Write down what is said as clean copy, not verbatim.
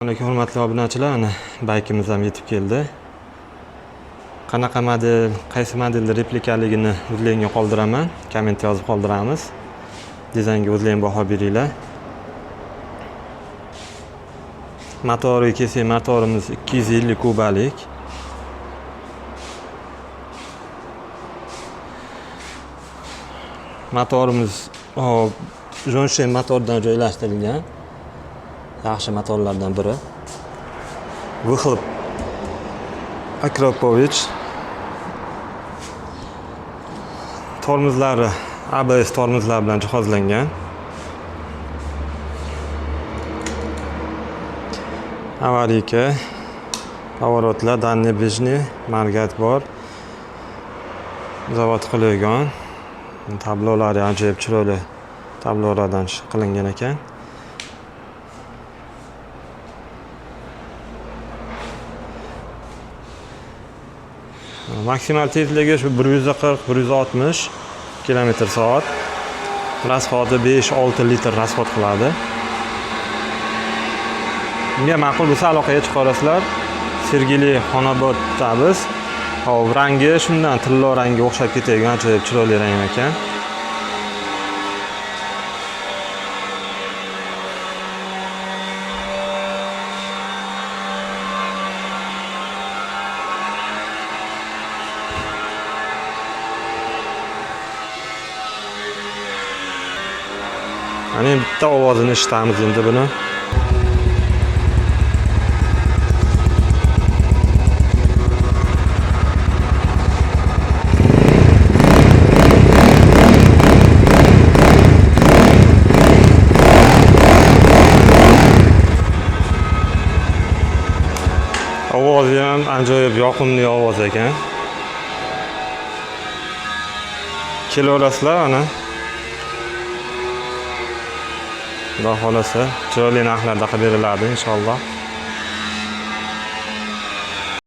Alaykum hurmatli obunachilar, ana baykimiz ham yetib keldi. Qanaqa model, qaysi modelda replikaligini o'zlaringga qoldiraman, komment yozib qoldiramiz. Dizaynga o'zlaring baho beringlar. Motoriga kelsak, motorimiz 250 kubalik. Motorimiz hop, Zhongsheng motordan joylashtirilgan. Yaxshi motorlardan biri. Выхлоп Akrapovic. Tormozlari ABS tormozlar bilan jihozlangan. Avariyka, поворот lar, дальний, ближний, моргать bor. Zavod qilingan. Tablolari ajoyib chiroyli tablolardan qilingan ekan. Maksimal tezligi shu 140-160 kilometr soat. Расход i 5-6 litr расход qiladi. Bunga ma'qul bo'lsa aloqaga chiqa. Sergeli Xonoboddamiz. Hop, rangi shundan tillo rangga o'xshab ketadigan ajoyib chiroyli rang ekan. Ana endi bitta ovozini eshitamiz endi buni. Ovozi ham ajoyib yoqimli ovoz ekan. Kelaverasizlar ana. Xudo xohlasa chiroyli narxlarda qilib beriladi inshaalloh.